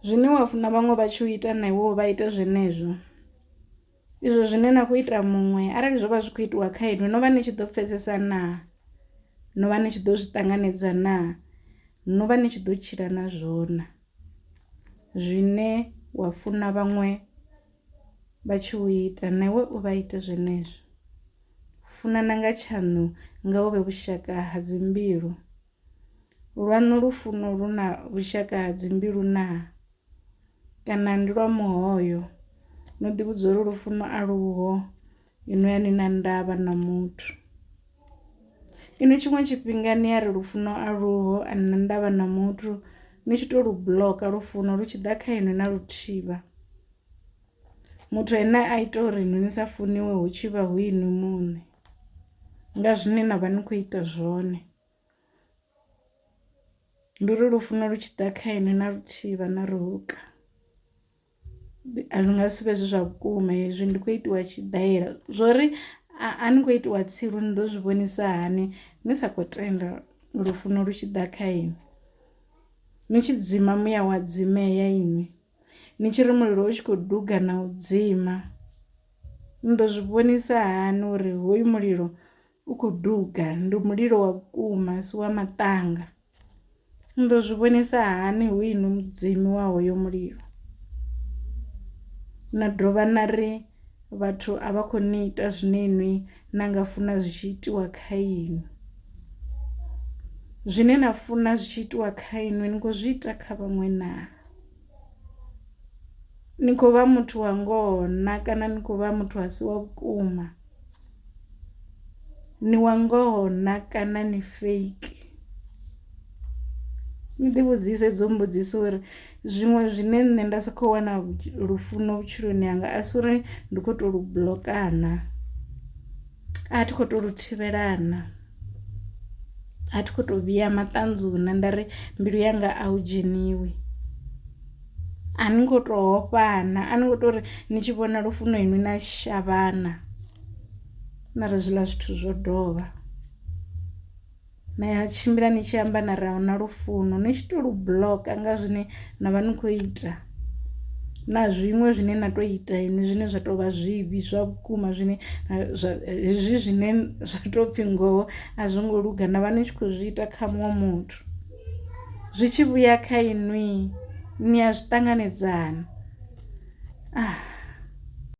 Zwine wa funa vhaṅwe vha tshi u ita na iwe u vha ite zwenezwo. Izwo zwine na kho ita muṅwe arali zwo vha zwi kho itiwa kha inwi no vha ni tshi ḓo pfesesa naa, no vha ni tshi ḓo zwi ṱanganedza naa, no vha ni tshi ḓo tshila na zwo na. Zwine wa funa vhaṅwe vha tshi u ita na iwe u vha ite zwenezwo. Funana nga tshaṋu nga huvhe vhushaka ha dzi mbilu lwanu lufuno lu na vhushaka ha dzimbilu naa kana ndi lwa muhoyo no ḓi vhudza uri lufuno a luho inwi a ni na ndavha na muthu. Inwi tshiṅwe tshifhinga ni ya ri lufuno a luho a ni na ndavha na muthu ni tshi to lu buḽoka lufuno lu tshi ḓa kha inwi na lu thivha, muthu ane a ita uri inwi ni sa funiwe hu tshivha hu inwi muṋe nga zwine na vha ni kho ita zwone. Ndi uri lufuno lu tshi ḓa kha inwi na luthihi na ri huka a zwi nga si vhe zwi zwa vhukuma hezwi ndi kho itiwa tshiḓaela zwori a ni kho itiwa tsilu ni ḓo zwi vhonisa hani ni sa khou tenda lufuno lu tshi ḓa kha inwi, ni tshi dzima muya wa dzimeya inwi ni tshi ri mulilo u tshi khou duga na u dzima ni ḓo zwi vhonisa hani uri hoyu mulilo u khou duga ndi mulilo wa vhukuma a si wa maṱanga ni ḓo zwi vhonisa hani hu inwi mudzimi wa hoyo mulilo. Na dovha na ri vhathu a vha kho ni ita zwine inwi na nga funa zwi tshi itiwa kha inwi zwine na funa zwi tshi itiwa kha inwi ni kho zwi ita kha vhaṅwe naa. Ni khou vha muthu wa ngoho na kana ni khou vha muthu a si wa vhukuma ni wa ngoho na kana ni feiki ni ḓi vhudzise hedzo mbudziso uri zwiṅwe zwine nṋe nda sa kho wana lufuno vhutshiloni hanga a si uri ndi kho to lu buḽoka naa, a thi kho to lu thivhela na, a thi kho to vhea maṱanzu na nda ri mbilu yanga a hu dzheniwi, a ni ngo to ofhana a ni ngo tori ni tshi vhona lufuno inwi na shavha na, na ri hezwiḽa zwithu zwo dovha na ya tshimbila ni tshi amba na ri ahuna lufuno ni tshi to lu buḽoka nga zwine na vha ni kho ita na zwiṅwe zwine na to ita inwi zwine zwa tovha zwivhi zwa vhukuma zwine zwa hezwi zwine zwa tou pfhi ngoho a zwo ngo luga na vha ni tshi kho zwi ita kha muṅwe muthu zwi tshi vhuya kha inwi ni a zwi ṱanganedza na.